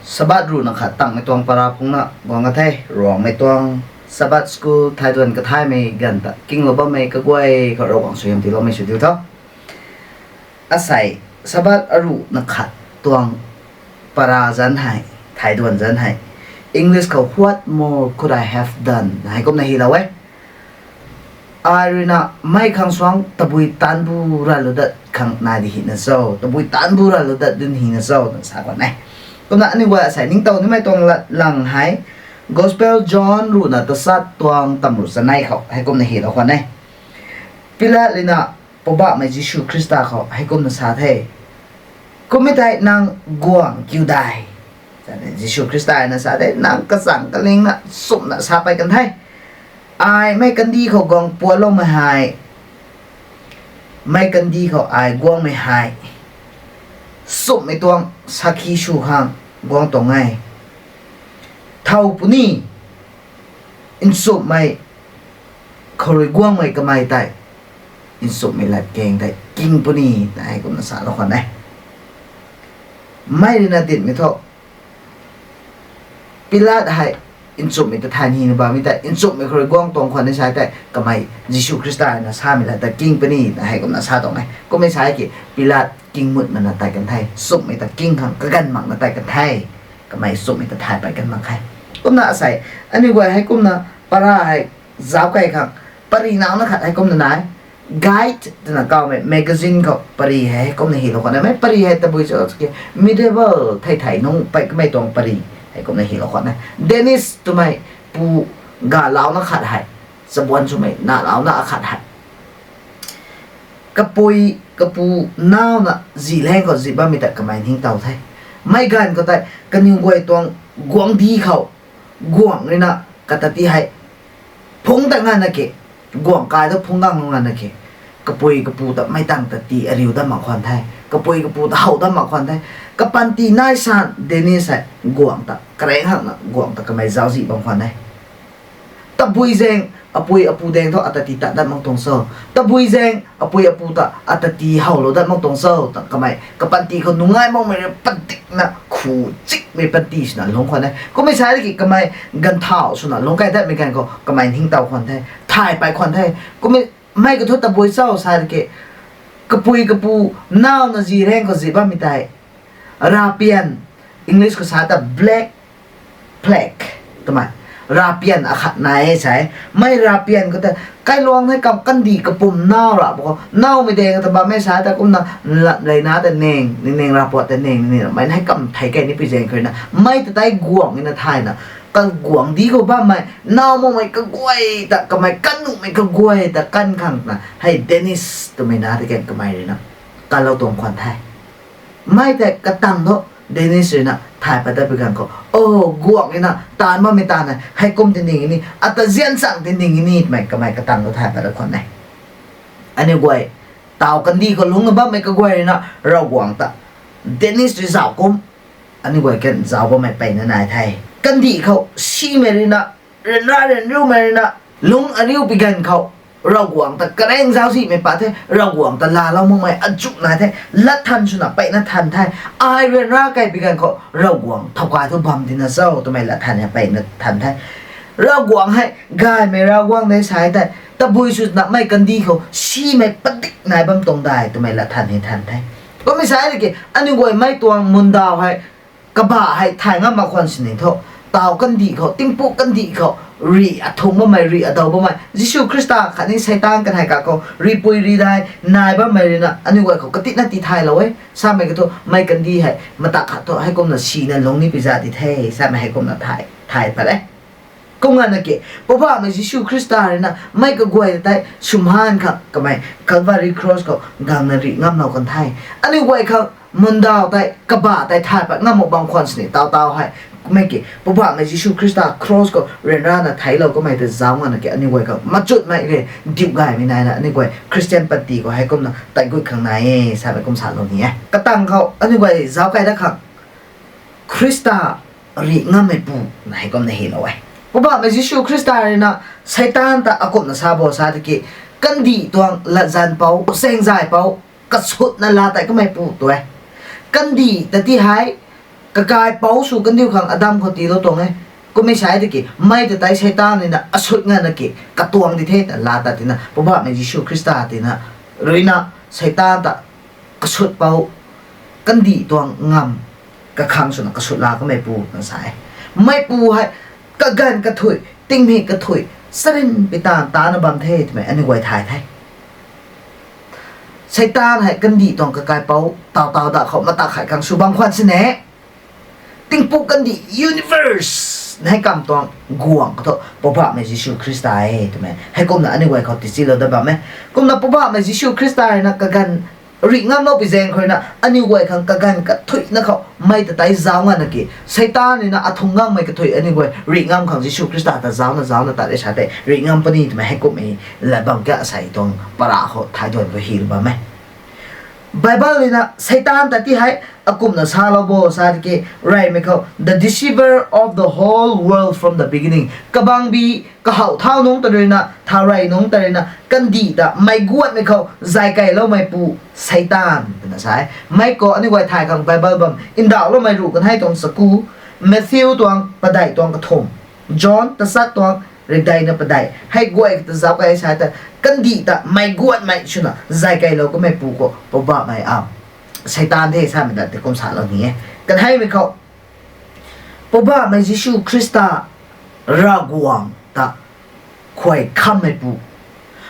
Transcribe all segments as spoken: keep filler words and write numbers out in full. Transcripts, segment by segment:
Sabbath ruhna khat tangmei tuang para phungna guang ka the, Ruangmei tuang Sabbath school thai duan kathaymei ganv ta kinglou bammei kaguay khou Ravguangc suaihiam tiiloumei sw diu tho. Asei, Sabbath aruhna khat tuang para zanc hei, thai duan zanc hei, English khou What More Could I Have Done hei kumna hylou e. Ai ruina mei khang suang tabui taanc bu ranlou dat khang nai di hina cho, tabui taanc bu ranlou dat dun hina cho twna sa khwan e. Kumna aniu guay asei ningtow nimei tuang lat lang hei Gospel John ruhna tasat tuang tamruh chanei khou hei kumna hylou khwan e. Pilat ruina Poubauhmei Jisu Khrista khou hei kumna sa the, Kummei tei nang guangc kiu dai? Jisu Khrista na sa the, Nang kachang kalingna nchumhna sa pey kan the. Ai mei kandih khou guang pualoumei hei, mei kandih khou ai guangmei hei nchumhmei tuang sakhi sw khang guang tuang e. Thow puni, nchumhmei khou rui guangmei kamei tei nchumhmei latkaeng tei king puni, na hei kumna salou khwan e. Mei ruina dinmei thu, Pilat hei nchumhmei ta thay nina bammei tei nchumhmei khou rui guang tuang khwan e sa tei kamei Jisu Khrista na samei lat ta king puni, na hei kumna sa tuang e. Kummei sa ki Pilat king mut mana tei kan the, nchumhmei ta king khang kaganv makna tei kan the. Kamei nchumhmei ta thay pey kan mak khe. Kumna asei, aniu guay hei kumna para hei zauc key khang, pary nauna khat hei kumna nai, Guide twna kawmei magazine khou pary hei kumna hylou khwan e. Mei pary hei tabui cho ki medieval thei thei nungc pey kamei tuang pary hei kumna hylou khwan e. Danish twmei pu galauna khat hei, chabuan swmei nalauna akhat hei, kapui kapu nauna zih leng khou zih bammei ta kamei ningtow the. Mei ganv khou tei kaniw guay tuang guangcdic khou guangc ruina kata ti hei phungc ta nganvna ke, guangc kai ta phungc gang nganvna ke, kapui kapu ta mei tang ta ti ariu dat mak khwan the, kapui kapu ta how dat mak khwan the. Kapanty nai san Danish hei guangc ta kareng hakna guangc ta kamei zauczih bam khwan e. Tabui zaeng apui apu daeng thu ata ti tat dat mak tuang cho, tabui zaeng apui apu ta ata ti howlou dat mak tuang cho ta kamei kapanty khou nungai makmei rui padikna khu chikmei panty swna lungc khwan e. Kummei sa ki kamei ganvthau swna lungc kai datmei ganv khou kamei ningtow khwan the, thay pey khwan the. Kummei, mei kathu tabui cho sa ki, kapui kapu nauna zih leng khou zih bammei tei rapian, English khou sa ta black plague twmei rapian akhat nai e sa e. Mei rapian khou ta kailuang hei kam kandih kapum nau ra bo khou, naumei daeng ta bammei sa ta kumna lat leina ta ning, ning ning rapuat ta ning, ning ning mei hei kam thei key ni pi zaeng khou ruina mei ta tei guangc ina thayna, kaguangcdic khou bammei nau makmei kaguay ta, kamei kannuhmei kaguay ta kan khang twna hei Danish twmei na ta kan kamei ruina kalou tuang khwan the. Mei tei katang thu Danish ruina thay pat dat pi ganv khou, o, guangc ina taanv bammei taanv hei kum ti ning ni, ata zian chang ti ning ni twmei kamei katang thu thay pat dat khwan e. Aniu guay taw kandih khou lungcna bammei kaguay ruina Ravguangc ta Danish rui zauc kum, aniu guay kan zauc bammei peyna nai the. Kandih khou simei ruina, ryanra ryanriumei ruina lungc ariu pi ganv khou Ravguangc ta kareng zauczihmei pat the, Ravguangc ta laalou makmei azuh nai the, latthan swna peyna than the. Ai ryanra key pi ganv khou Ravguangc thowkai thu bam tina cho twmei latthan hei peyna than the. Ravguangc hei gaymei Ravguangc de sa e tei, tabui swna mei kandih khou simei padik nai bam tuang dai twmei latthan hei than the. Kummei sa ki aniu guay mei tuang mundaw hei kabah hei thay ngam mak khwan sini thu, taw kandih khou, tingpuk kandih khou rih athung bammei, rih adaw bammei, Jisu Khrista khatni Seitaan kanhei kakhou rihpui rih dai nai bammei ruina aniu guay khou katina ti thaylou e. Samei kathu mei kandih hei matak khat thu heikumna sina lungc ni pi za di the, samei heikumna thay, thay pat e. Kum nganvna ke, Poubauhmei Jisu Khrista ruina mei kaguay tei swmhan khang kamei Calvary Cross khou gangna rih ngamlou kan the. Aniu guay khang mundaw tei kabah tei thay pat ngam mak bam khwan sini taw taw hei, mei ki Poubauhmei Jisu Khrista cross khou ryanrana theiclou kamei ta zauc nganvna ke aniu guay khang machutmei re diu gaymei naina aniu guay Christian panty khou heikumna tat gut khang nai e, samei kum salou ni e. Katang khou aniu guay zauc key dat khang Khrista rih ngammeipu na heikumna hylou e. Poubauhmei Jisu Khrista ruina Seitaan ta akumna sa bo sa tiki, kandih tuang latzan pou, saengzay pou, kasutna laa tei kameipu tu e. Kandih ta ti hei kakaipouc sw kandiu khang Adam khou tiilou tuang e. Kummei sa tiki mei ta tei Seitaan ruina asut ngana ki katuang di the ta laa ta tina Poubauhmei Jisu Khrista tina ruina Seitaan ta kasutpou, kandih tuang ngamv kakhang swna kasut laa kameipu na sa e. Meipu hei kaganv kathuic, tingmik kathuic, charynpi taanv tana bam the twmei aniu guay thay the. Seitaan hei kandih tuang kakaipouc taw taw da khou matak khei khang sw bam khwan sini. Tingpuk kandih universe nai kam tuang guangc khou thu Poubauhmei Jisu Khrista e twmei heikumna aniu guay khou tichilou dat bam e. Kumna Poubauhmei Jisu Khrista ruina kaganv rih ngamloupui zaeng khou ruina aniu guay khang kaganv kathuicna khou mei ta tei zauc ngana ki Seitaan ruina athung ngangmei kathuic aniu guay rih ngam khang Jisu Khrista ta zaucna zaucna tat e sa tei rih ngam puni twmei heikumhmei lat bam ka asei tuang para khou thay duan khou hil bam e. Bible ruina Seitaan ta ti hei akumhna salou bo sa tiki reymei khou the deceiver of the whole world from the beginning, kabangbi kahaw thau nungc ta ruina thau rey nungc ta ruina kandih ta mei guatmei khou zay keyloumeipu Seitaan twna sa e. Mei khou aniu guay thay khang Bible bam ndauhloumei ruh kanhei tuang chaku, Matthew tuang padeih tuang kathumh, John tachat tuang rikdeina padeih hei guay kata zauc key sa ta kandih ta mei guatmei swna zay keylou kameipu khou Poubauhmei a Seitaan the samei ta ti kum salou ni e. Kanheimei khou Poubauhmei Jisu Khrista Ravguangc ta khuay khammeipu.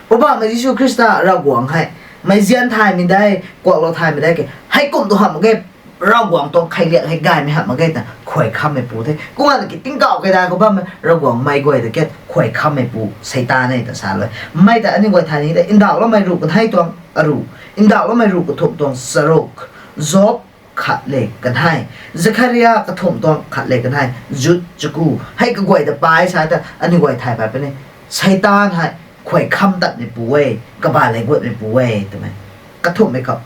Poubauhmei Jisu Khrista Ravguangc hei meizian thaymei de, kuaklou thaymei de ke heikumh tu hamh mak ge, Ravguangc tuang kheiliak hei gaymei hamh mak ge ta khuay khammeipu the. Kumna ki tingkauh kei dai khou bammei Ravguangc mei guay ta ke khuay khammeipu Seitaan e ta salou e. Mei ta aniu guay thay ni ta ndauhloumei ruh kanhei tuang aruh, ndauhloumei ruh kathumh tuang charuk, Job khat le kanhei, Zakaria kathumh tuang khat le kanhei, Jude chaku hei kaguay ta pai sa ta aniu guay thay pat puni. Seitaan hei khuay kham tatmeipu e, kabah lei guatmeipu e twmei. Kathumhmei khou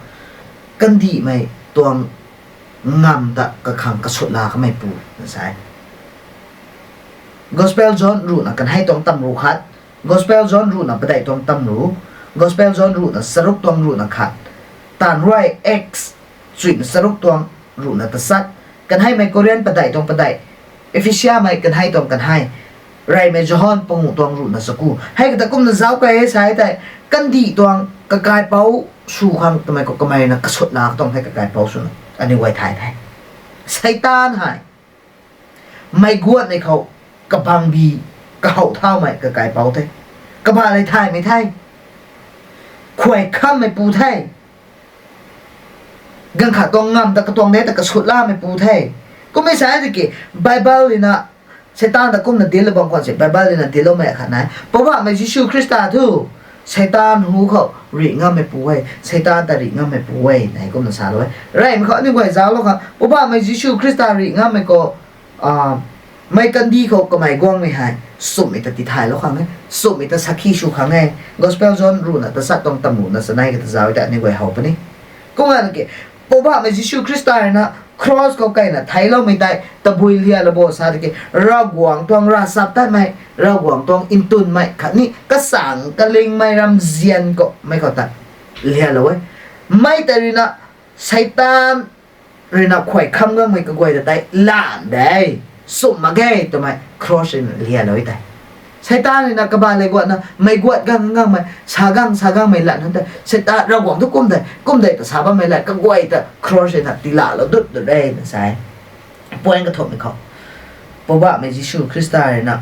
kandihmei tuang ngamv ta kakhang kasut laa kameipu na sa e. Gospel John ruhna kanhei tuang tamru khat, Gospel John ruhna padeih tuang tamru, Gospel John ruhna charuk tuang ruhna khat, Taanv Ruai Acts chuina charuk tuang ruhna tachat, kanheimei Korin padeih tuang padeih, Ephesiamei kanhei tuang kanhei, reymei John panguh tuang ruhna chaku hei kata kumna zauc key e sa e tei, kandih tuang kakaipouc sw khang twmei khou kamei na kasut laa katuang hei kakaipouc swna aniu guay thay the. Seitaan hei mei guatmei khou kabangbi kahaw thaumei kakaipouc the, kabah lei thaymei the, khuay khammeipu the, ganv khat tuang ngamv ta katuang de ta kasut laameipu the. Kummei sa e tiki Bible ruina Seitaan ta kumna deal bam khwan se Bible ruina deal loumei khat nai. Poubauhmei Jisu Khrista thu Seitaan hu khou rih ngammeipu e, Seitaan ta rih ngammeipu e nai kumna salou e. Reymei khou aniu guay zauclou khang Poubauhmei Jisu Khrista rih ngammei khou meic kandih khou kamei guangmei hei sumhmei ta tithaylou khang e, sumhmei ta sakhi sw khang e. Gospel John ruhna tachat tuang tamruhna chanei kata zauc e ta aniu guay how puni. Kumna ki Poubauhmei Jisu Khrista ruina cross khou keyna theicloumei tei tabui lialou bo sa tiki Ravguangc tuang ravchaptatmei, Ravguangc tuang ntunmei khatni kasang kalingmei ramzian khou mei khou ta lialou e. Mei tei ruina Seitaan ruina khuay kham guangmei kaguay ta tei lan de, sumh mak ge twmei cross ruina lialou e tei. Seitaan ruina kabah lei guatna mei guat gang gangmei sa gang sa gangmei lat nunc tei Seitaan Ravguangc thu kum de kum de ta sa bammei lat kaguay ta cross ruina tiilalou dut dut e na sa e. Point kathumhmei khou Poubauhmei Jisu Khrista ruina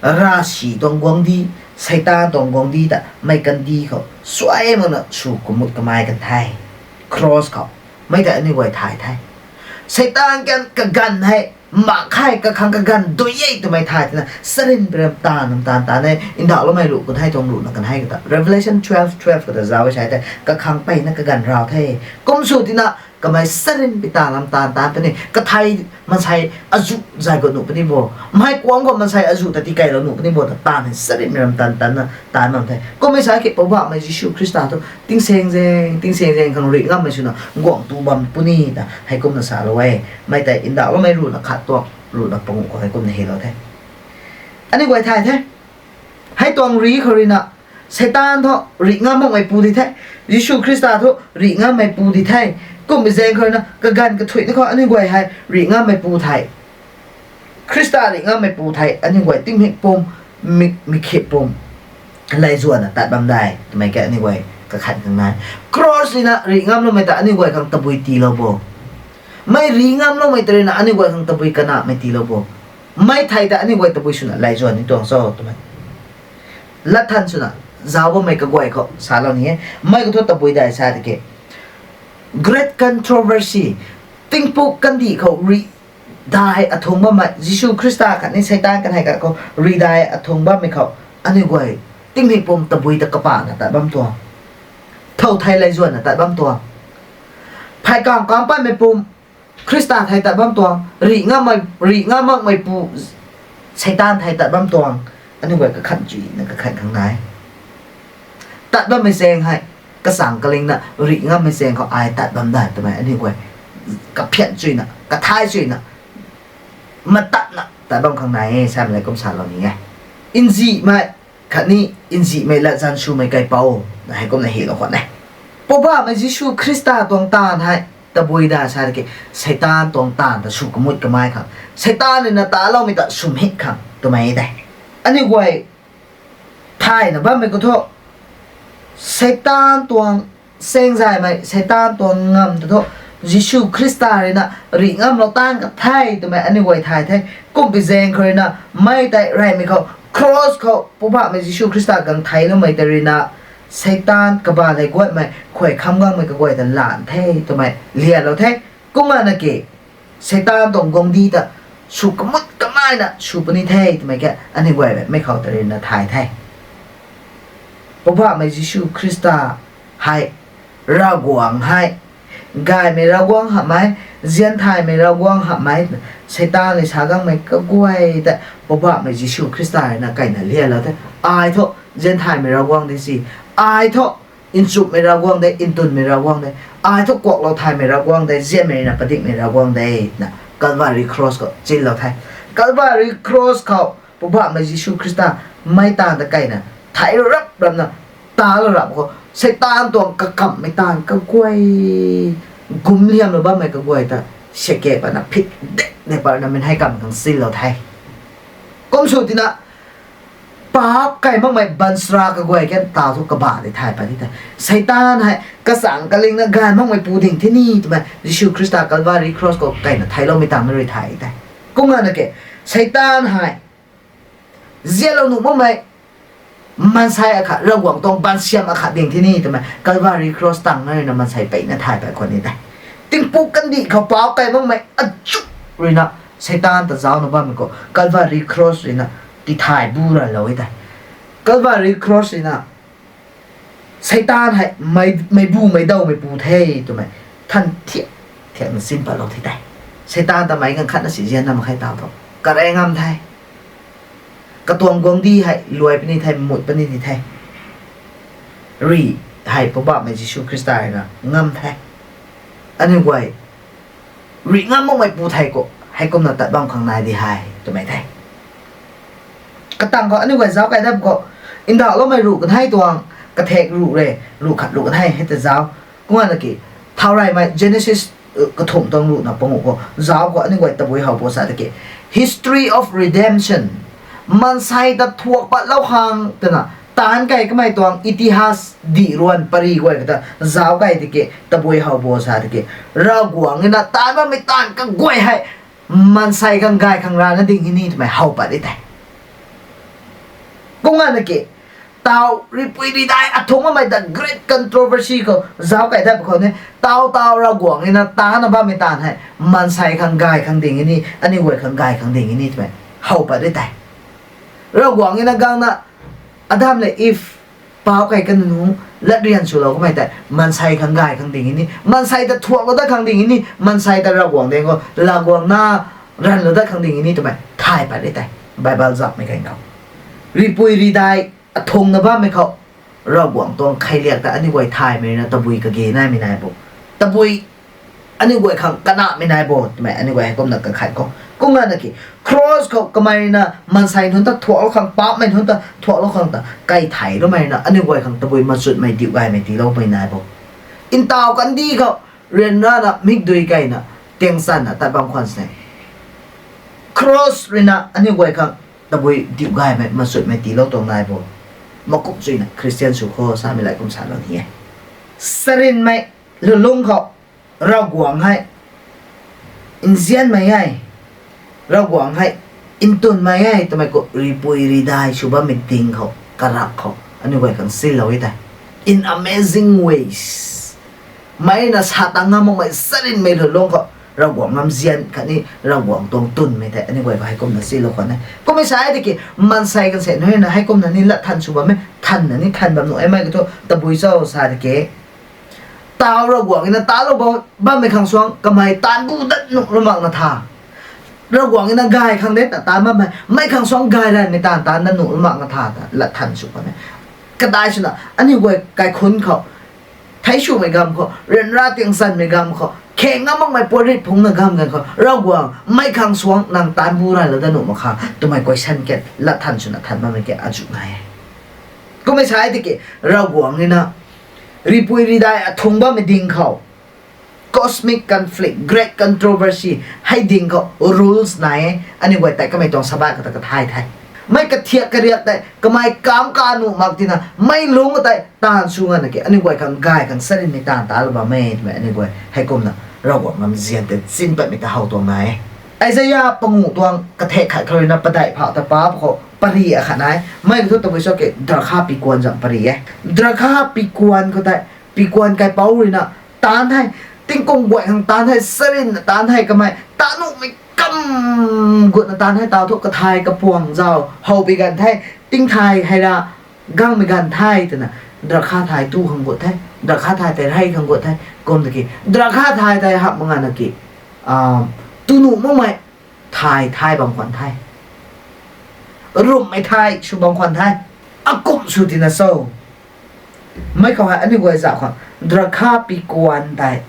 ravsic tuang guangcdic, Seitaan tuang guangcdic ta meic kandih khou suai makna sw kamut kamei kan the. Cross khou mei tei aniu guay thay the. Seitaan kan kaganv hei mak khe, kakhang kaganv dui e twmei thay thena charynpi ram taanv lam taanv taanv e. Ndauhloumei ruh kanhei tuang ruhna kanhei kata Revelation twelve twelve kata zauc e sa tei kakhang peyna kaganv raw the. Kum sw tina kamei charynpi taanv lam taanv taanv puni, kathei maansei azuh zay gut nuh puni bo, mei kuangc khou maansei azuh ta tikeylou nuh puni bo ta taanv hei charynpi ram taanv taanvna taanv bam the. Kummei sa ki Poubauhmei Jisu Khrista thu tingsaeng zaeng tingsaeng zaeng khang rih ngammei swna guangc tu bam puni ta hei kumna salou e. Mei tei ndauhloumei ruhna khat tuang ruhna panguh khou hei kumna hylou the. Aniu guay thay the. Hei tuang rih khou ruina Seitaan thu rih ngam makmeipu di the, Jisu Khrista thu rih ngammeipu di the. Kummei zaeng khou rui na kaganv kathuina khou aniu guay hei rih ngammeipu thei, Khrista rih ngammeipu thei aniu guay tingmik pum, mi, mikhip pum laizuanna tat bam de twmei ke aniu guay kakhan khang nai. Cross rui na rih ngamloumei ta aniu guay khang tabui tiilou bo? Mei rih ngamloumei ta rui na aniu guay khang tabui kanamei tiilou bo? Mei thei ta aniu guay tabui swna laizuan ni tuang cho twmei lat than swna zauc bammei kaguay khou salou ni e. Mei khou thu tabui dai sa tiki, Great Controversy, tingpuk kandih khou rih dai athung bammei, Jisu Khrista khatni Seitaan kanei khat khou rih dai athung bammei khou aniu guay tingmik pum tabui ta kapana tat bam tuang, thow thei laizuanna tat bam tuang, phey kang kam patmei pum Khrista thei tat bam tuang, rih ngam, rih ngam makmeipu Seitaan thei tat bam tuang, aniu guay kakhan chuyna kakhan khang nai. Tat bammei zaeng hei, kachang kalingna rih ngammei zaeng khou ai tat bam de twmei aniu guay kaphian chuyna, kathai chuyna, matatna tat bam khang nai e, samei lei kum salou ni e. Nzihmei khatni nzihmei latzan swmei kaipouc na hei kumna hilou khwan e. Poubauhmei Jisu Khrista tuang taanv hei tabui da sa tiki, Seitaan tuang taanv ta sw kamut kamei khang, Seitaan rui na taloumei ta swmhit khang twmei de. Aniu guay thayna bammei khou thu, Seitaan tuang saengzaymei, Seitaan tuang ngam ta thu, Jisu Khrista rui na rih ngamlou taanv ka the twmei aniu guay thay the. Kumpui zaeng khou rui na, mei tei reymei khou, cross khou Poubauhmei Jisu Khrista gang theicloumei tei rui na, Seitaan kabah lei guatmei khuay kham gangmei kaguay ta lan the twmei lialou the. Kumna na ki, Seitaan tuang guangcdic ta sw kamut kameina sw puni the twmei ke aniu guay mei khou ta rui na thay the. Poubauhmei Jisu Khrista hei, Ravguangc hei, gaymei Ravguangc hamhmei, zianthaymei Ravguangc hamhmei, Seitaan rui sa gangmei kaguay ta Poubauhmei Jisu Khrista rui na kaina lialou the. Ai thu zianthaymei Ravguangc de si, ai thu nchumhmei Ravguangc de, ntwnmei Ravguangc de, ai thu kuaklou thaymei Ravguangc de, zianmei rui na padikmei Ravguangc de, na Calvary Cross khou chinlou the. Calvary Cross khou Poubauhmei Jisu Khrista mei taanv ta kaina thei rap ramna, talou rap khou Seitaan tuang kakamhmei taanv kaguay, gumliamlou bammei kaguay ta seke patna phit de de patna mei hei kam khang chinlou the. Kum sw tina, paap kai makmei baanchara kaguay kan taw thu kabah di thay pat di the. Seitaan hei kachang kalingna gaanv makmeipu ding thini twmei Jisu Khrista Calvary Cross khou kaina theicloumei tangv na rui thay the. Kumna na ke, Seitaan hei zialou nuh makmei maansei akhat, Ravguangc tuang baansiam akhat ding thini twmei Calvary Cross tangv na rui na maansei peyna thay pat khwan ni the. Tingpuk kandih khou paap kai makmei achuk rui na, Seitaan ta zaucna bammei khou Calvary Cross rui na tithay bu ralou e the. Calvary Cross rui na Seitaan hei mei, meibu meidawmeipu the twmei than thiak thiakna chin patlou the tei. Seitaan ta meic ganv khatna si zianna mak khe taw thu, kare ngam the. Katuang guangcdic hei luai puni the, mut puni di the. Rih hei Poubauhmei Jisu Khrista rui na ngam the. Aniu guay rih ngam makmeipu thei khou heikumna tat bam khang nai di hei twmei the. Katang khou aniu guay zauc kai dap khou, ndauhloumei ruh kan hei tuang, kathek ruh re, ruh khat ruh kan hei hei ta zauc. Kumna na ki, thau reymei Genesis, uh, kathumh tuang ruhna panguh khou zauc khou aniu guay tabui how bo sa tiki, History of Redemption, maansei ta thuak patlou khang twna taanc kai kamei tuang itihas dih ruan pary guay kata zauc kai tiki tabui how bo sa tiki, Ravguangc rui na taanc bammei taanv kaguay hei maansei khang gay khang rana ding e ni twmei how pat di tei. Kumna na ki, taw ripui ridai athung makmei the Great Controversy khou zauc kai dap khou ni, taw taw Ravguangc rui na taanna bammei taanv hei maansei khang gay khang ding e ni, aniu guay khang gay khang ding e ni twmei how pat di tei. Ravguangc rui na gangna Adam le Eve paap kai kan nunc latryan swlou kamei tei maansei khang gay khang ding e ni, maansei ta thuaklou dat khang ding e ni, maansei ta Ravguangc ding khou laguangna ranlou dat khang ding e ni twmei thay pat di tei. Bible zaucmei kan khou, ripui ridai athungna bammei khou Ravguangc tuang kheiliak ta aniu guay thaymei rui na tabui kage naimei nai bo? Tabui aniu guay khang kanamei nai bo twmei aniu guay heikumna kakhat khou. Kumna na ki, cross khou kamei rui na maansei nunc ta thuaklou khang, paapmei nunc ta thuaklou khang ta kai theiloumei rui na aniu guay khang tabui machutmei diu gaymei tiiloumei nai bo? Ntaw kandih khou Ryanrana mikdui keyna, tiangchanna tat bam khwan sini. Cross ruina aniu guay khang tabui diu gaymei, masuimei tiilou tuang nai bo. Makum chuyna Christian sw kho samei lay kum salou ni e. Sarinmei lulungc khou Ravguangc hei nzianmei e, Ravguangc hei ntwnmei e twmei khou ripui ridai sw bammei ding khou, karak khou aniu guay khang silou e tei, in amazing ways. Meina sa tang ngam makmei sarinmei lulungc khou Ravguangc lam nzian khatni Ravguangc tuang ntwnmei tei aniu guay khou heikumna silou khwan e. Kummei sa e tiki, maansei kan se nuna heikumna ni latthan sw bam e, thanna ni than bam nuh e. Mei kathu tabui cho sa tiki, tau Ravguangc ina talou bam, bammei khang suang kamei taanc bu dat nuh lou makna tha. Ravguangc ina gay khang de ta taanc bammei, mei khang suang gay ranmei taanv taanc dat nuh lou makna tha ta latthan sw khwan e. Kadai swna aniu guay kaikhunc khou, thei swmei gam khou, ryanra tiangchanmei gam khou, kheng ngam makmei puatrit phungcna gam ganv khou, Ravguangc mei khang suang nang taanc bu ranlou dat nuh mak kha twmei question kat latthan swna than bammei ke azuh nai e. Kummei sa e tiki, Ravguangc ina ripui ridai athung bammei ding khou, cosmic conflict, great controversy, hei ding khou rules nai e, aniu guay tei kamei tuang sabat kata kathay the. Mei kathiak kariak tei kamei kam ka nuh mak tina, mei lungc tei taanv sw ngana ki, aniu guay khang gay khang sarinmei taanv talou bam e twmei aniu guay heikumna Ravguangc lam nzian tei chin patmei ta how tuang nai e. Isaiah panguh tuang kathek khat khou ruina padeih phauh ta pa khou pari akhat nai. Mei kathu tabui cho ki, drakha pikuan zam pari e. Drakha pikuan khou tei, pikuan kaipouc ruina taanv the, tingkum guay khang taanv the, sarinna taanv the, kamei taanv nuhmei kam gutna taanv the, tau thu kathay kapuang zau howpui ganv the, tingthay hei ra gangmei ganv the twna, drakha thay tu khang gut the, drakha thay tei rey khang gut the. Kum tiki, drakha thay tei hap mak ngana ki, tu nuh makmei thay thay bam khwan the, rumhmei thay sw bam khwan the. Akum sw tina cho, mei khou hei aniu guay zauh khang, drakha pikuan tei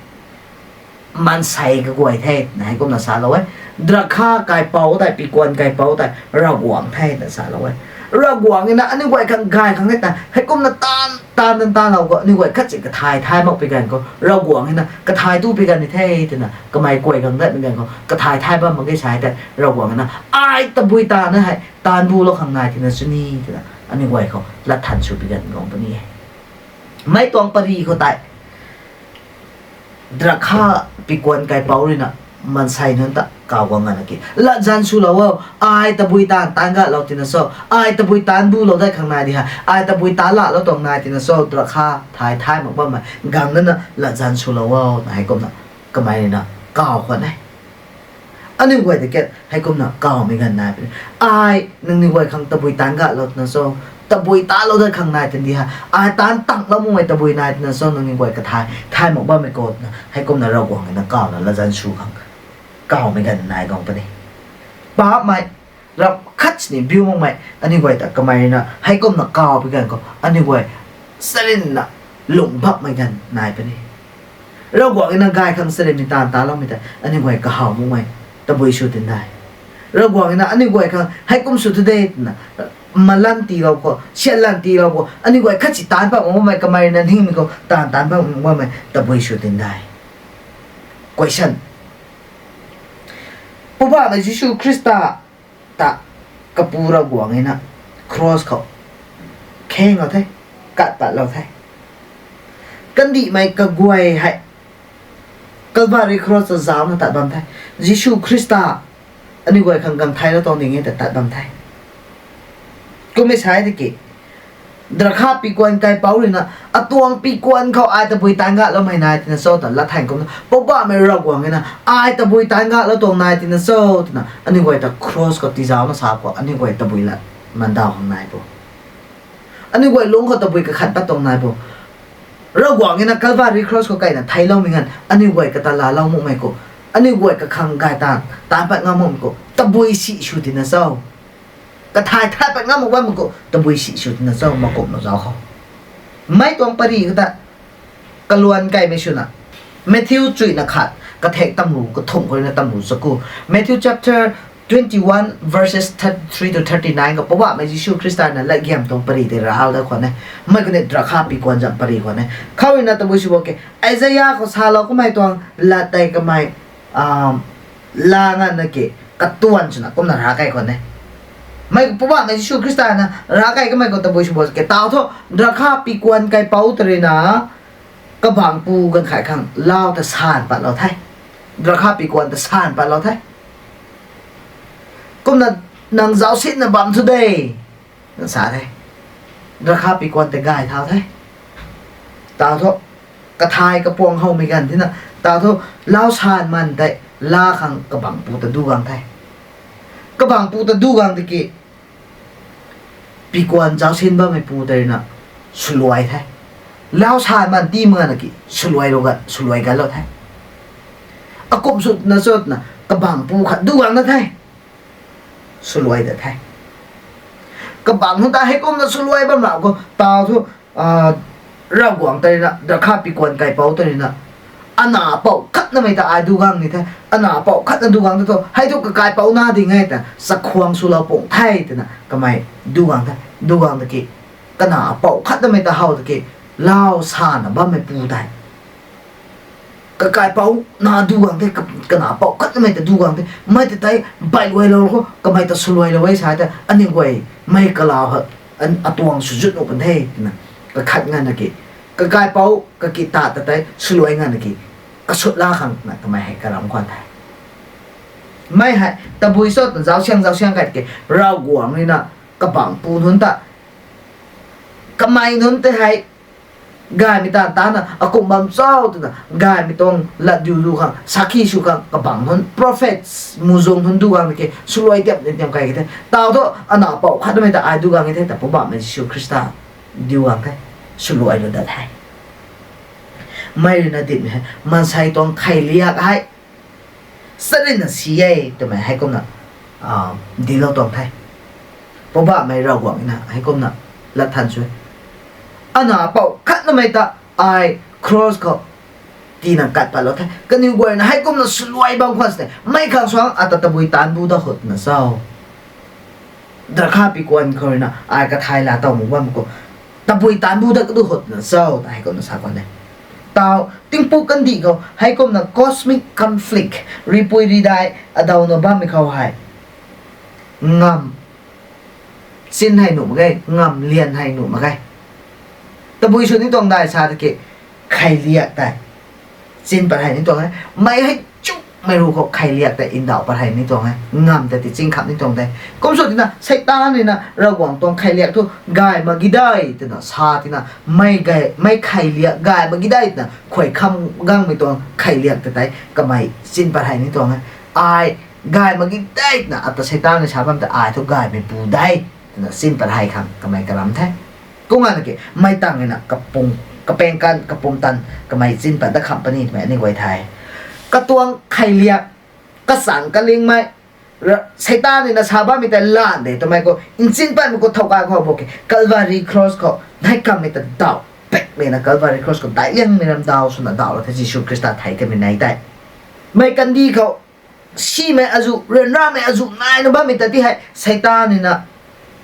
maansei kaguay the na heikumna salou e. Drakha kaipouc tei, pikuan kaipouc tei Ravguangc the na salou e. Ravguangc ina aniu guay khang gay khang the ta heikumna taanv taanv taanv taanvlou khou, aniu guay khatsi kathay thay makpui ganv khou, Ravguangc ina kathay tu pui ganv ni the twna, kamei kuay gang datmei ganv khou kathay thay bam mak ge sa e tei, Ravguangc ina ai tabui taanv na hei taanv bulou khang nai tina sw ni twna aniu guay khou latthan sw pui ganv guang puni e. Mei tuang pari khou tei, drakha pikuan kaipouc ruina maansei nunc ta kaw guang ngana ki, latzan swlou o, ai tabui taanv taanv gatlou tina cho, ai tabui taanv bulou dat khang nai di hei, ai tabui taanv lahlou tuang nai tina cho, drakha thay thay mak bammei gang nana latzan swlou o na heikumna kamei ruina kaw khwan e. Aniu guay ta kat heikumna kawmei ganv nai puni. Ai nangniw guay khang tabui taanv gatlou twna cho, tabui talou dat khang nai twna di hei, ai taanv tanglou makmei tabui nai twna cho, nangniw guay kathay thay mak bammei khou twna heikumna Ravguangc ina kawna latzan sw khang kawmei ganv nai guang puni. Paapmei ram khat sini biu makmei aniu guay ta kamei ruina heikumna kawpui ganv khou aniu guay sarinna lungh bakmei ganv nai puni. Ravguangc ina gay khang sarinmei taanv taloumei tei aniu guay kahaw makmei tabui sw tin de. Ravguangc ina aniu guay khang heikum sw thu de twna malan tiilou khou, siatlan tiilou khou, aniu guay khatsi taanc pat mak bammei, kamei ruina ningmei khou taanv taanc pat mak bammei tabui sw tin de. Question: Poubauhmei Jisu Khrista ta Kapu Ravguangc ina cross khou khenglou the, kat patlou the. Kandihmei kaguay hei Calvary cross ta zaucna tat bam the. Jisu Khrista aniu guay khang gang theilou tuang ding e ta tat bam the. Kummei sa e tiki, drakha pikuan kaipouc ruina, atuang pikuan khou ai tabui taanc galoumei nai tina cho ta lat thangc kumna, Poubauhmei Ravguangc ina ai tabui taanc galou tuang nai tina cho twna aniu guay ta cross khou tizauna sa khou aniu guay tabui lat mandaw khang nai bo. Aniu guay lungc khou tabui kakhat pat tuang nai bo. Ravguangc ina Calvary cross khou kaina theicloumei ganv aniu guay kata laalou makmei khou, aniu guay kakhang gay taanv taanc pat ngam makmei khou tabui si sw tina cho. Kathay thay pat ngam mak bammei khou tabui si sw tina cho, makumhlou zauc khou. Mei tuang pari khou ta kaluan kaimei swna, Matthew chuina khat, kathek tamru kathumh khou ruina tamru chaku. Matthew chapter twenty-one verses thirty-three to thirty-nine khou Poubauhmei Jisu Khrista na latgiam tuang pari tei rav dat khwan e. Mei khou ni drakha pikuan zam pari khwan e. Khou ruina tabui sw bo ke, Isaiah khou salou kamei tuang lat tei kamei, ah, la nganvna ki, katuan swna kumna rav kai khwan e. Mei Poubauhmei Jisu Khrista na rav kai kamei khou tabui sw bo ke, taw thu, drakha pikuan kaipouc ta ruina, kabangc pu ganv khat khang lau ta san patlou the. Drakha pikuan ta san patlou the. Kumna nang zaucsinna bam thu de, na sa the. Drakha pikuan tei gay thau the. Taw thu, kathay kapuang howmei ganv thina, taw thu, lau san man tei, la khang kabangc pu ta du gang the. Kabangc pu ta du gang tiki, pikuan zaucsin bammei pu tei ruina, swluai the. Lau san man ti mak na ki, swluai lou ga, swluai ganlou the. Akum sutna sutna, kabangc pu khat du gang na the. Swluai dat the. Kabangc nunc ta heikumna swluai bam ra khou, taw thu, ah, Ravguangc ta ruina, drakha pikuan kaipouc ta ruina, ana pouc khatnamei ta ai du gang ni the, ana pouc khatna du gang ta thu, hei thu kakaipouc na ding e ta, chakhwang swlou pung the twna, kamei du gang the, du gang ta ki, kana pouc khatnamei ta how ta ki, lau sana bammei pu tei. Kakaipouc na du gang the, ka-, kana pouc khatnamei ta du gang the. Mei ta tei baihluailou khou, kamei ta swluailou e sa ta, aniu guay, mei kalau ha, an-, atuang swzut nuh kan the, twna. Kakhat nganvna ki. Kakaipouc, kaki ta ta tei, swluai nganvna ki. Kasut la khang na, kamei hei karam khwan the. Mei hei, tabui sw twna zaucsiang, zaucsiang kai ki, Ravguangc ruina, kabangc pu nunc ta. Kamei nunc tei hei, gaymei taanv tana, akum bam cho twna, gaymei tuang latdiu lu khang, sakhi sw khang, kabangc nunc, prophets, muhzwng nunc du gang ki, swluai tiam, tiam kai ki the. Taw thu, ana pouc khatnamei ta ai du gang e the, ta Poubauhmei Jisu Khrista, diu gang the, swluai lou dat the. Mei ruina dinmei hei, maansei tuang kheiliak hei, charynna si e twmei heikumna, ah, dinclou tuang the. Poubauhmei Ravguangc na heikumna lat than sw e. Ana pouc khatnamei ta ai cross khou tina kat patlou the. Kaniw guayna heikumna swluai bam khwan sini. Mei khang suang ata tabui taanc bu dat khou twna cho. Drakha pikuan khou ruina ai kathay laa tow mak bam khou. Tabui taanc bu dat kadu khou twna cho, ta heikumna sa khwan e. Taw, tingpuk kandih khou, heikumna cosmic conflict, ripui ridai, adawna bammei khou hei. Ngam, chin hei nuh mak ge, ngam lian hei nuh mak ge. Tabui sw ni tuang dai sa tiki, kheiliak tei. Chin pat hei ni tuang e. Mei hei chumei ru khou kheiliak tei ndauh pat hei ni tuang e. Ngam tei ti ching kham ni tuang de. Kum sw tina, Seitaan ruina Ravguangc tuang kheiliak thu gay mak gi dei twna sa tina, mei gay, mei kheiliak gay mak gi dei twna khuay kham gangmei tuang kheiliak tei tei kamei chin pat hei ni tuang e. Ai gay mak gi dei twna ata Seitaan rui sa bam tei ai thu gaymei pu de twna chin pat hei khang kamei karam the. Kum nganvna ki, mei tang ruina kapung, kapeng kan, kapumtan, kamei chin pat dat kham puni twmei aniu guay the. Katuang kheiliak, kachang kalingmei, ra-, Seitaan ruina sa bammei tei lan de twmei khou nchin patmei khou thow kai khou bo ki, Calvary Cross khou, nai kammei ta daw, pekmei na Calvary Cross khou, daic liangmei ram daw, swna daw la the Jisu Khrista thei kamei nai tei. Mei kandih khou, simei azuh, ryanramei azuh naina bammei ta ti hei, Seitaan ruina,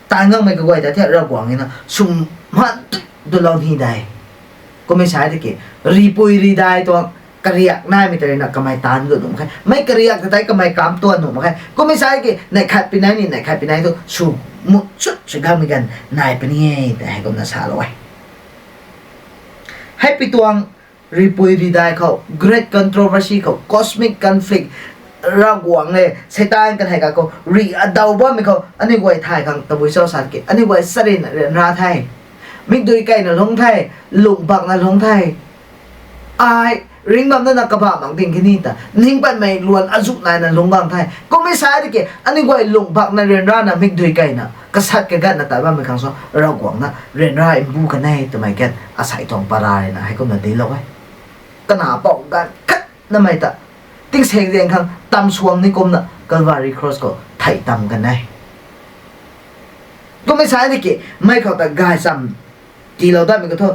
taanc gangmei kaguay ta ti hei Ravguangc ruina, sum han tu, dulou ni de. Kummei sa tiki, ripui ridai tuang, kariak naimei ta ruina kamei taanc gut nuh mak khe. Mei kariak ta tei kamei kam tuan nuh mak khe. Kummei sa ki, neih khat pinei ni, neih khat pinei thu, sw mut sut sw gangmei ganv nai puni e, tei heikumna salou e. Hei pi tuang, ripui ridai khou, great controversy khou, cosmic conflict, Ravguangc le, Seitaan kan hei ka khou, ri adaw bammei khou, aniu guay thay khang, tabui cho sa ki, aniu guay charynna ryanra the. Mikdui keyna lungc the, lungh bakna lungc the. Ai, ringh bam nana kabah mak ding khe ni ta, ning patmei luan azuh naina lungc gang the. Kummei sa tiki, aniu guay lungh bakna ryanrana mikdui keyna, kasat kagatna tat bammei khang sw, Ravguangc na ryanra mbu kan e twmei kat, asei tuang para ruina, heikumna dinclou e. Kana pouc ganv khatnamei ta, tingsaengzaeng khang tam suang ni kumna Calvary Cross khou thei tam kan e. Kummei sa tiki, mei khou ta gaychamv tiilou datmei khou thu,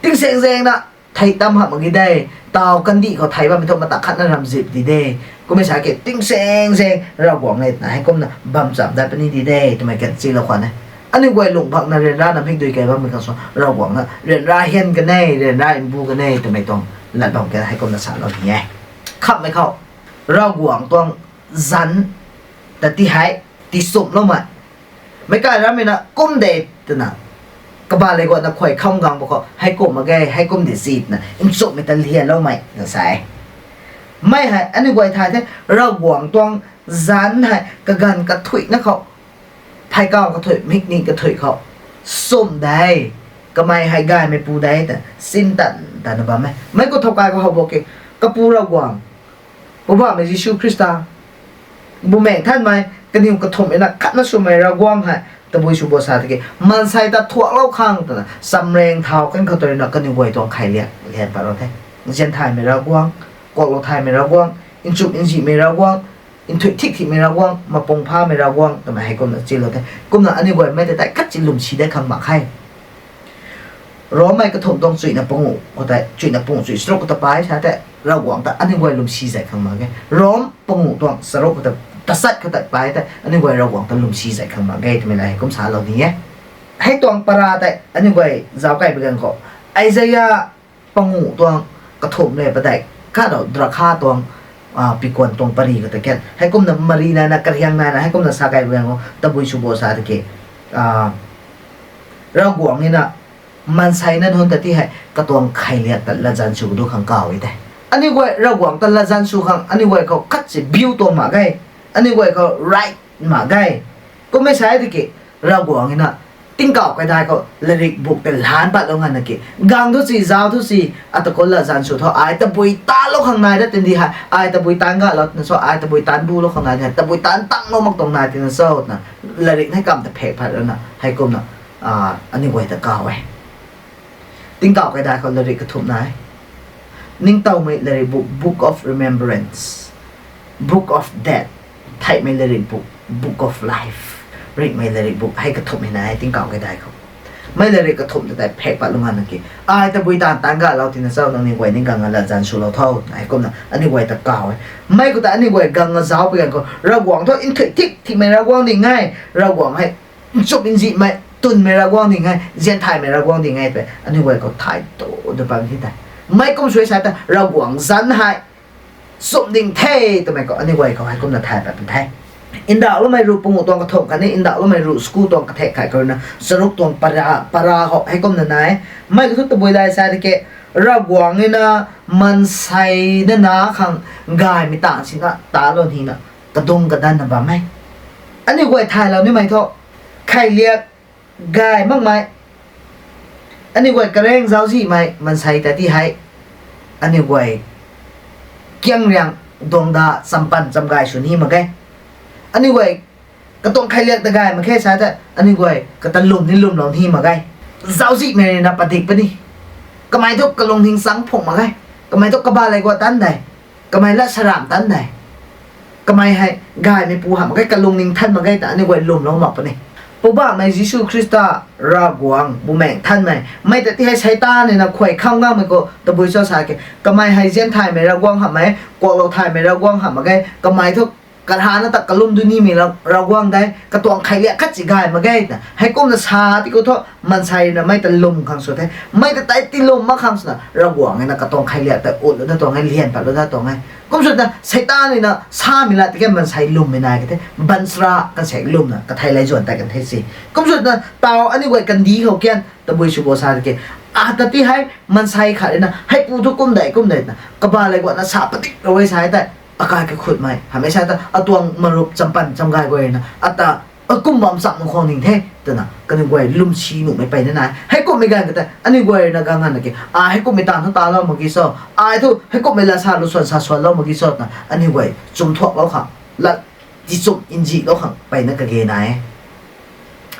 tingsaengzaengna thei tam hamh mak gi de, taw kandih khou thei bammei thu mata khatna ramzip di de, Kummei sa ki tingsaeng zaeng Ravguangc le twna heikumna bam cham dat puni di de twmei kan chilou khwan e. Aniu guay lungh bhakna ryanrana mikdui kei bammei khang sw Ravguangc na ryanra hian kan e, ryanra mbu kan e twmei tuang lat bam kan heikumna salou ni e. Khamhmei khou Ravguangc tuang zanc ta ti hei tichumhloumei meic kai rammei na kum de twna kabah le guatna khuay kham gang bo khou heikum mak ge, heikum di si twna nchumhmei ta lianloumei na sa e. Mei hei aniu guay thay the, Ravguangc tuang zanc hei kaganv kathuihna khou, pheikauh kathuih, mikni kathuih khou chumh de, kamei hei gaymeipu de ta sintan tana bam e. Meic khou thow kai khou how bo ki, Kapu Ravguangc, Poubauhmei Jisu Khrista, Bumaengh Nthanmei, kaniw kathumh rui na khatna swmei Ravguangc hei tabui sw bo sa tiki maansei ta thuaklou khang twna chamraeng thau kan khou tei rui na kaniw guay tuang kheiliak lian patlou the. Nzian thaymei Ravguangc, kuaklou thaymei Ravguangc, nchumh nzihmei Ravguangc, nthuih thik thikmei Ravguangc, mapung phamei Ravguangc twmei heikumna chilou the. Kumna aniu guay mei ta tei khat ci lwmsi dat khang mak khe. Rommei kathumh tuang chuihna panguh khou tei, chuihna panguh chuih charuk khou ta pai sa tei Ravguangc ta aniu guay lwmsi zat khang mak ge. Rom panguh tuang charuk khou ta, tachat khou ta pai tei aniu guay Ravguangc ta lwmsi zat khang mak ge twmei la heikum salou ni e. Hei tuang para tei aniu guay zauc kai bi ganv khou, Isaiah panguh tuang kathumh le padeih, khatni Drakha tuang, pikuan tuang pari khou ta kan heikumna mari naina kariang naina heikumna sa kai bi ganv khou tabui sw bo sa tiki, Ravguangc rui na maansei na nunc ta ti hei katuang kheiliak ta latzan sw kadu khang kaw e tei. Aniu guay Ravguangc ta latzan sw khang aniu guay khou khat ci biu tuang mak ge. Aniu guay khou right mak ge. Kummei sa e tiki Ravguangc rui na tingkauh kaidai khou latrik buk tei lan patlou nganvna ki, gang thu si, zauc thu si, ata khou latzan sw tho, ai tabui tanlou khang nai dat tin di hei, ai tabui taanc galou twna cho, ai tabui taanc bulou khang nai di hei, tabui taanc tanglou mak tuang nai tina cho twna latrik hei kam ta phek phat rana heikumna aniu guay ta kaw e. Tingkauh kaidai khou latrik kathumh nai. Ningtowmei latrik buk, Book of Remembrance, Book of Death, theihmei latrik buk, Book of Life, ringhmei latrik buk hei kathumh hei nai tingkauh kaidai khou. Mei latrik kathumh ta tei phek patlou nganvna ki, ai tabui taanc taanc galou tina cho, nangniw guay ni gang a latzan swlou tho twna heikumna aniu guay ta kaw e. Mei khou ta aniu guay gang a zauc pui ganv khou Ravguangc thu nthuih thik thikmei Ravguangc ding e, Ravguangc hei nchumh nzihmei, twnmei Ravguangc ding e, nzian thaymei Ravguangc ding e tei aniu guay khou thay tu du bam the tei. Mei kum sw e sa ta Ravguangc zanc hei chumh ding the twmei khou aniu guay khou heikumna thay pat pun the. Ndauhloumei ruh panguh tuang kathumh khatni Ndauhloumei ruh school tuang kathek khat khou rui na charuk tuang para, para khou heikumna nai. Mei khou thu tabui dai sa tiki Ravguangc rui na maansei na na khang gaymei taanv sina talou nina kadung kadanna bam e. Aniu guay thaylou nimei thu kheiliak gay makmei, aniu guay kareng zauczihmei maansei ta ti hei aniu guay kiang riang duangda champan chamgay sw ni mak ge. Aniu guay katuang kheiliak ta gay mak khe sa tei aniu guay kata lwm ni lwmlou ni mak ge. Zauczihmei rui na padik puni. Kamei thu kalungning chang phung mak ge. Kamei thu kabah lei guat tanc de. Kamei lat saramh tanc de. Kamei hei gaymeipu hamh mak ge, kalungning than mak ge ta aniu guay lwmlou mak puni. Poubauhmei Jisu Khrista, Ravguangc, Bumaengh Nthanmei, mei ta ti hei Seitaan rui na khuay kham ngangmei khou tabui cho sa ki, kamei hei nzian thaymei Ravguangc hamh e, kuaklou thaymei Ravguangc hamh mak ge, kamei thu karana ta kalum du nimei Ra-, Ravguangc de, katuang kheiliak khat ci gay mak ge ta heikumna sa ti khou thu maansei rui na mei ta lwm khang sw the, mei ta tei ti lwm mak khang swna Ravguangc rui na katuang kheiliak ta utlou dat tuang e, lian patlou dat tuang e. Kum swna Seitaan rui na samei lat ti kan maansei lwmmei nai ka the, baanchara kan sek lwmna kathei lei zuan tei kan the si. Kum swna taw aniu guay kandih khou kian tabui sw bo sa tiki, ata ti hei maansei khat rui na heipu thu kum dei kum dei na kabah lei guatna sa padiklou e sa tei, akai kakhutmei hamhmei sa ta atuang marup champan chamgay guay rui na ata akum bam cham nu khang ning the twna kaniw guay lwmsi nuhmei peyna nai. Heikumhmei ganv ka tei aniu guay rui na gang nganvna ki, ai heikumhmei taanv thu talou mak ki cho, ai thu heikumhmei lat sa lu swan sa swanlou mak ki cho twna aniu guay chumthuaklou khang, lat tichumh nzihlou khang peyna kage nai e.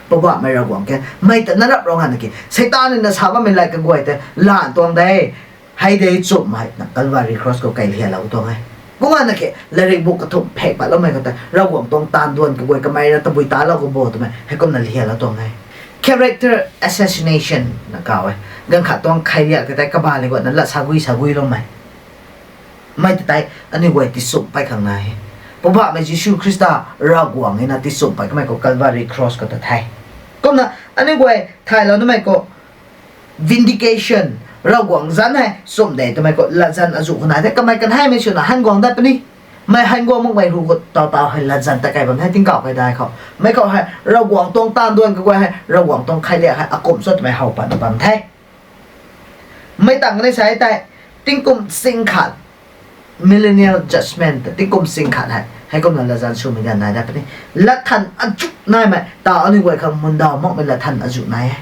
Poubauhmei Ravguangc ke, mei ta na rap rou nganvna ki, Seitaan rui na sa bammei lat kaguay tei lan tuang de, hei de chumhmei na Calvary Cross khou kai lialou tuang e. Kum nganvna ki latrik buk kathumh phek patloumei khou tei Ravguangc tuang taanv duan kaguay kamei rui tabui talou khou bo twmei heikumna lialou tuang e. Character assassination na kaw e. Ganv khat tuang kheiliak tei kabah lei guatna lat sagui saguiloumei. Mei ta tei aniu guay tisumh pey khang nai e. Poubauhmei Jisu Khrista Ravguangc na tisumh pey kamei khou Calvary Cross khou ta the. Kumna aniu guay thaylou namei khou vindication, Ravguangc zanc hei sumh de twmei khou latzan azuh khou nai the. Kamei kanheimei swna han guang dat puni. Mei han guang makmei ru khou taw taw hei latzan ta kai bam the tingkauh kei dai khou. Mei khou hei Ravguangc tuang taanv duan kaguay hei Ravguangc tuang kheiliak hei akumh cho twmei how pat bam the. Mei tang ni sa tei, tingkum sing khat, millennial judgment, tingkum sing khat hei heikumna latzan swmei ganv nai dat puni. Latthan azuh naimei ta aniu guay khang mundaw makmei latthan azuh nai e.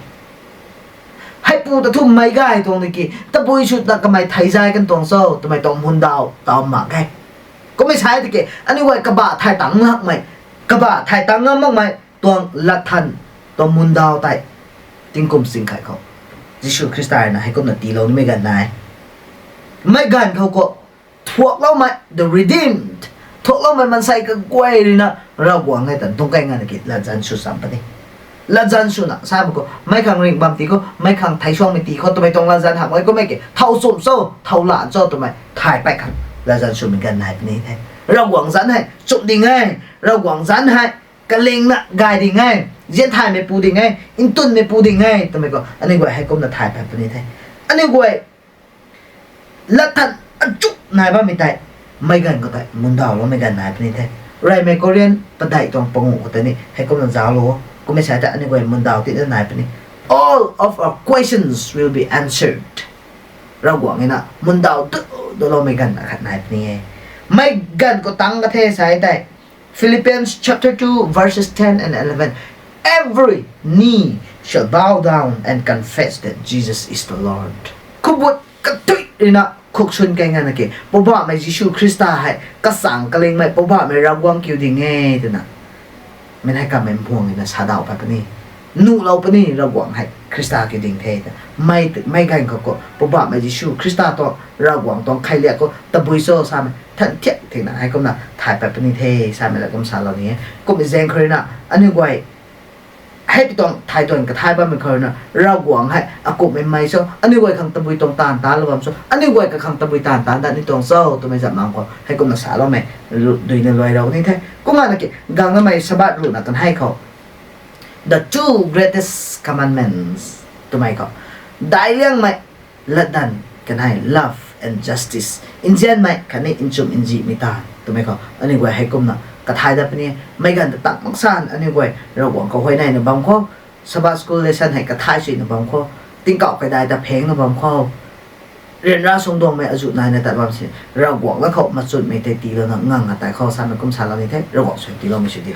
Heipu ta thu meic gay tuang tiki tabui sw ta kamei thei zay kan tuang cho twmei tuang mundaw taw mak e. Kummei sa tiki aniu guay kabah thay tang lakmei, kabah thay tang ngam makmei tuang latthan, tuang mundaw tei tingkum sing khat khou Jisu Khrista rui na heikumna tiilou nimei ganv nai. Mei ganv khou khou thuakloumei, the redeemed, thuakloumei maansei kaguay rui na Ravguangc hei ta dungc kei nganv ki latzan sw cham puni. Latzan swna samei khou meic khang ringh bam ti khou, meic khang thei suangmei ti khou twmei tuang latzan hamh e. Kummei ki thow chumh cho, thow lan cho twmei thay pey khang latzan swmei ganv nai puni the. Ravguangc zanc hei chumh ding e, Ravguangc zanc hei kalingna gay ding e, zianthaymei pu ding e, ntwnmei pu ding e twmei khou aniu guay heikumna thay pat puni the. Aniu guay latthan azuh nai bammei tei meic ganv khou tei mundawloumei ganv nai puni the. Reymei Korean padeih tuang panguh khou tei ni heikumna zauclou o. Kummei sa tei aniu guay mundaw tina nai puni. All of our questions will be answered. Ravguangc na mundaw tu duloumei ganv akhat nai puni e. Meic ganv khou tang ka the sa tei, Philippians chapter two, verses ten and eleven. Every knee shall bow down and confess that Jesus is the Lord. Khubut katui rui na khuk swn kei nganv ki Poubauhmei Jisu Khrista hei kachang kalingmei Poubauhmei Ravguangc kiu ding e twna mei hei kamei mhuang rui na sa daw pat puni. Nuhlou puni Ravguangc hei Khrista kiu ding the ta. Mei, meic ganv khou khou Poubauhmei Jisu Khrista tuang Ravguangc tuang kheiliak khou tabui cho samei than thiak thingna heikumna thay pat puni the samei la kum salou ni e. Kummei zaeng khou rui na aniu guay hei pi tuang thay tuang kathay bammei khou rui na Ravguangc hei akumhmei mei cho, aniu guay khang tabui tuang taanv taanlou bam cho, aniu guay kakhang tabui taanv taanc dat ni tuang cho twmei zam lam khou heikumna saloumei duina luailou ni the. Kumna ki gang namei Sabbath ruhna kanhei khou the two greatest commandments twmei khou daic liangmei latdanv kanhei love and justice, nzianmei khatni nchumh nzihmei ta twmei khou aniu guay heikumna kathay dat puni e. Meic ganv ta tang maksan aniu guay Ravguangc khou huayneyna bam khou, Sabbath school lesson hei kathay suina bam khou, tingkauh kaidai ta phengna bam khou, ryanra sungduangmei azuh naina tat bam si Ravguangc la khou machunmei tei tiilouna ngang a tei khou samei kum salou ni the. Ravguangc sw tiiloumei sw di.